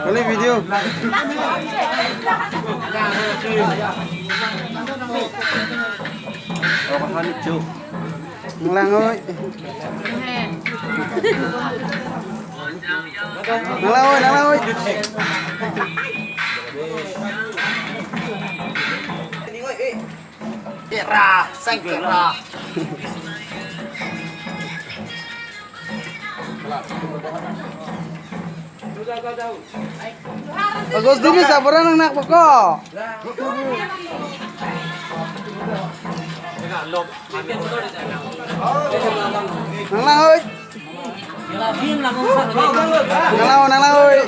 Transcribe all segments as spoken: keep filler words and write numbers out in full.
Kali video. Nang lang oi. Nang lang oi, nang lang oi. Kera, sang kera. Agus dini saburan nang nak poko. Nang lang oi. Nang lang oi, nang lang oi.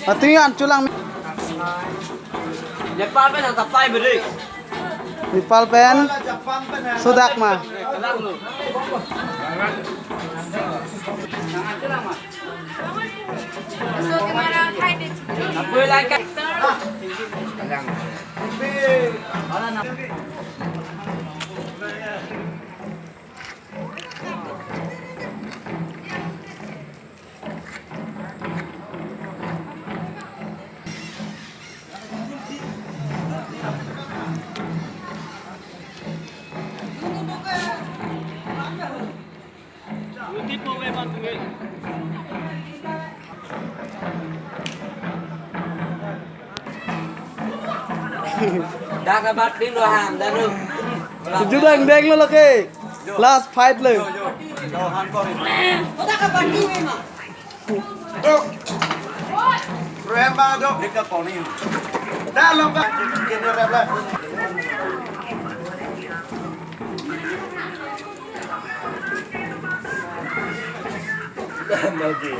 Ati an chulang. Nepal pen ang tapay beri. Nepal pen sudak ma. Dak abat ding lo ham, dah lo. Judang deng lo lake. Last fight lo. Dak abat ding lo ma. Rem ba dok. Dik ka poni. Dah lo ka. Kini rem la. Lagi.